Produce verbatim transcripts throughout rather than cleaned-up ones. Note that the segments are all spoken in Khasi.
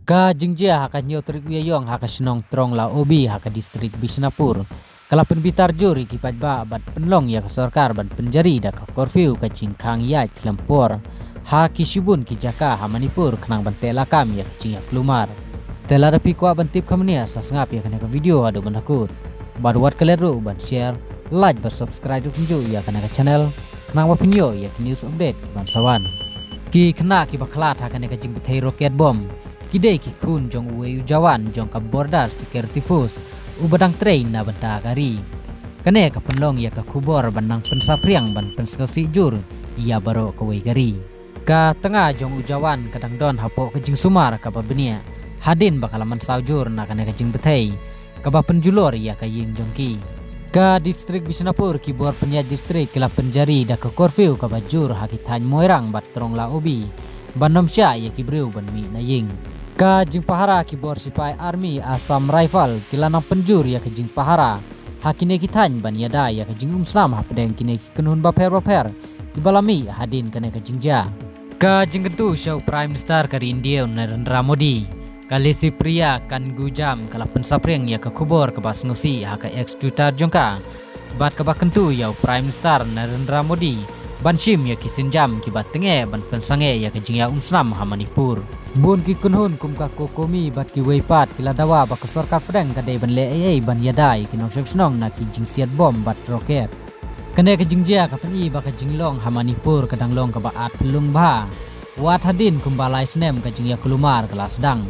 Ka jingjia ha ka hynñiew tarik u Ïaïong ha ka shnong Tronglaobi ha ka distrik Bishnapur ka la pynbitar jur ïa ki paidbah bad pynlong ïa ka sorkar ban pynjari da ka curfew, ka jingkhang ïaid khlem por ha ki shibun ki jaka ha Manipur khnang ban teh lakam ïa ka jingïakhun mar. Te lada phi kwah ban tip kham bniah, sa sngap ïa kane ka video haduh ban da kut bad wat klet ruh ban share, like bad subscribe ruh kumjuh ïa kane ka channel khnang ba phin ïoh ïa ki news update ki ban sa wan. Ki khynnah kiba khlad ha kane ka jingbthei rocket bomb ki dei ki khun jong uwei u jawan jong ka Border Security Force uba dang trei na bynta ka ri. Kane ka pynlong ïa ka khubor ban nang pynsaphriang ban pynsngewsih jur ïa baroh kawei ka ri. Ka tnga jong u jawan ka dang don hapoh ka jingsumar kaba bniah hadien ba ka la mynsaw jur na kane ka jingbthei kaba pynjulor ïa ka ïing jong ki. Ka distrik Bishnapur, ki bor pynïaid distrik ki la pynjari da ka curfew kaba jur ha ki thaiñ Moirang bad Tronglaobi ban ym shah ïa ki briew ban mih na ïing. Ka jingpahara ki bor sipai Army Assam Rifle ki la nang pynjur ïa ka jingpahara ha kine ki thaiñ ban ïada ïa ka jingumsnam hapdeng kine ki kynhun bapher bapher kiba la mih hadien kane ka jingjia. Ka jingkyntu sha u Prime Minister ka ri India u Narendra Modi, ka Lushnupriya Kangaijam ka la pynsaphriang ïa ka khubor kaba sngewsih ha ka X Twitter jong ka bad kaba kyntu ïa u Prime Minister Narendra Modi ban shim ïa ki sienjam kiba tyngeh ban pynsangeh ïa ka jingïaumsnam ha Manipur. Bun ki kynhun kum ka COCOMI bad kiwei pat ki la dawa ba ka sorkar pdeng ka dei ban leh ei ei ban ïada ïa ki nongshong shnong na ki jingsiat bom bad rocket. Kane ka jingjia ka pyni ba ka jinglong ha Manipur ka dang long kaba at phyllung bha, wat hadien kumba lai snem ka jingïakhun mar ka la sdang.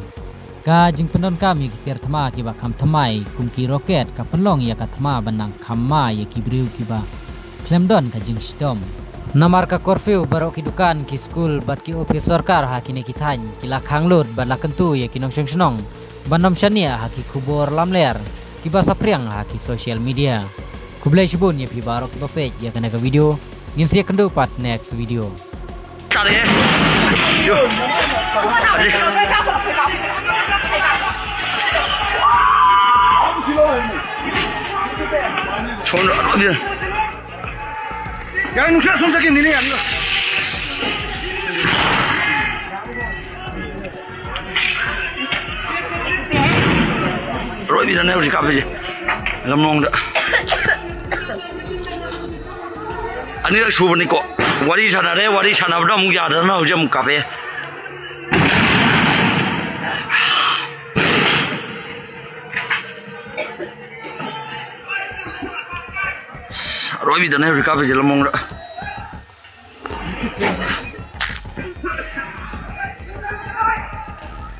Ka jingpyndonkam ïa ki tiar thma kiba kham thymmai kum ki rocket ka pynlong ïa ka thma ban nang kham ma ïa ki briew kiba khlem don ka jingshitom. Namar ka curfew, baroh ki dukan, ki skul bad ki ophis sorkar ha kine ki thaiñ ki la khang lut bad la kyntu ïa ki nongshong shnong ban ym shaniah ha ki khubor lamler kiba saphriang ha ki social media. Khublei shibun ïa phi baroh kiba peit ïa kane ka video. Ngin sa ïakynduh pat next video. Roi bi da ne uji kape je. Lam long da. Ani da shu bani ko. Wari sana re, wari sana bada mung ya da na uji mung kape. Roi bi da ne uji kape je lam long da.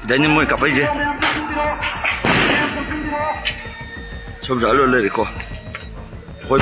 Dani moi kapai je. Sob da lo le ko. Koi.